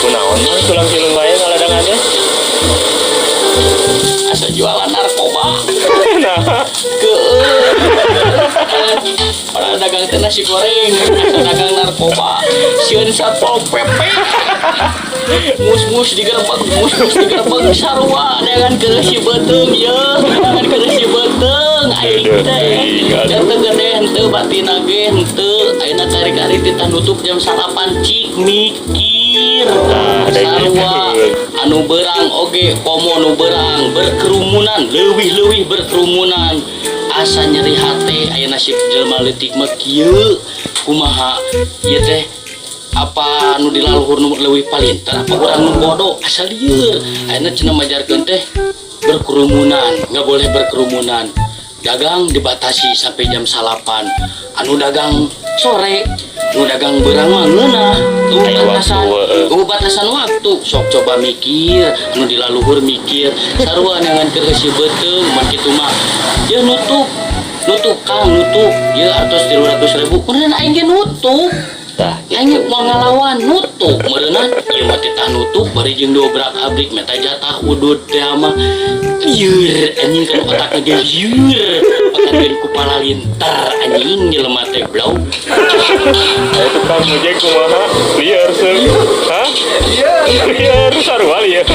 Kunaon mah tulang silung wae ngaladangan teh? Asa jualan narkoba. Nah, ke orang dagang teh nasi goreng, asa dagang narkoba. Sieun Satpol PP. Mus-mus digerebek, mus-mus digerebek, sarua dengan ke si beuteung ye, dengan ke si beuteung aing teh. Dan teu gede henteu, batina ge henteu. Ayeuna kari-kari titah nutup jam 9, cik mikir. Nah, ada Sarua gitu. Anu berang oge, komo nu berang berkerumunan, leuwih-leuwih berkerumunan, asa nyeri hate. Aya nasib jelema leutik mah kieu, kumaha ieu teh? Apa nu dilaluhur nu leuwih palinter, apa urang nu bodoh? Asa lieur. Ayeuna cenah majarkeun teh berkerumunan, nggak boleh berkerumunan, dagang dibatasi sampai jam 9. Anu dagang sore, nu dagang berang mah ngeunah tuh. Aya Batasan waktu, heeh. tuh, batasan waktu. Sok coba mikir, anu dilaluhur mikir, sarua neangan keur si beuteung. Mun kitu mah ya nutup, nutup, Kang, nutup ya, atos 300 ribu meureun aing ge nutup. Tah. Aing mau ngalawan, nutup meureunna. Ieu mah titah nutup bari jeung dobrak abrik meta jatah udud teh mah. Lieur anjing kan otakna ge, lieur otak ku palalintar anjing jelema teh blau. Aya tukang ojek kumaha? Lieur seung. Hah? Lieur, sarua lieur.